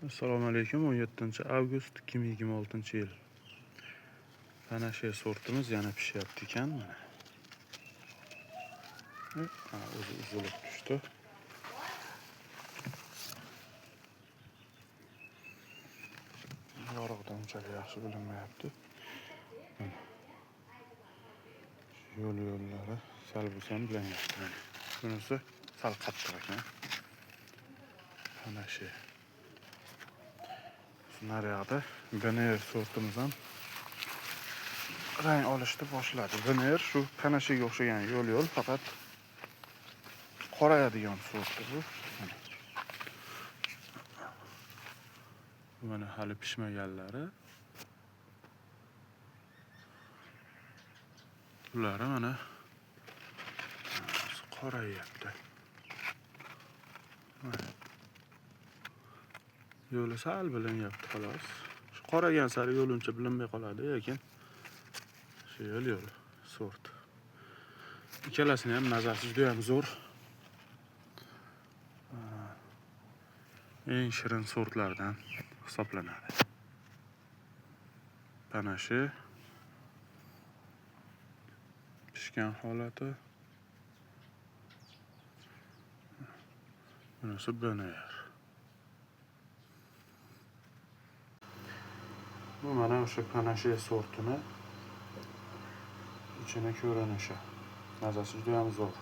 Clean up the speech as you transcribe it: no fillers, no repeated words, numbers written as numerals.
Assalomu alaykum. 17 avgust 2026-yil. Panashe sortimiz yana pishyapti ekan mana. Ha, o'zi uzilib tushdi. Yorug'da unchalik yaxshi bilinmayapti. Mana. Yo'l yo'llari sal bo'lsa ham bilinyapti mana. Bunisi sal qattiq ekan. Panashe. Naryoqda BNR sortimiz ham rang olishni boshladi. BNR shu panashaga o'xshagan yo'l-yo'l, faqat qorayadigan sorti bu. Mana. Mana hali pishmaganlari. Bulari mana qorayapti. Mana. Yo'li sal bilinyapti xolos. Shu qoraygan sari yo'l uncha bilinmay qoladi, lekin shu yo'l yo'l sort. Ikkalasini ham mazasi juda ham zo'r. Eng shirin sortlardan hisoblanadi. Panashe pishgan holati. Bunisi BNR. Bu mana o'sha panashe sortini ichini ko'rinishi. Mazasi juda ham zo'r.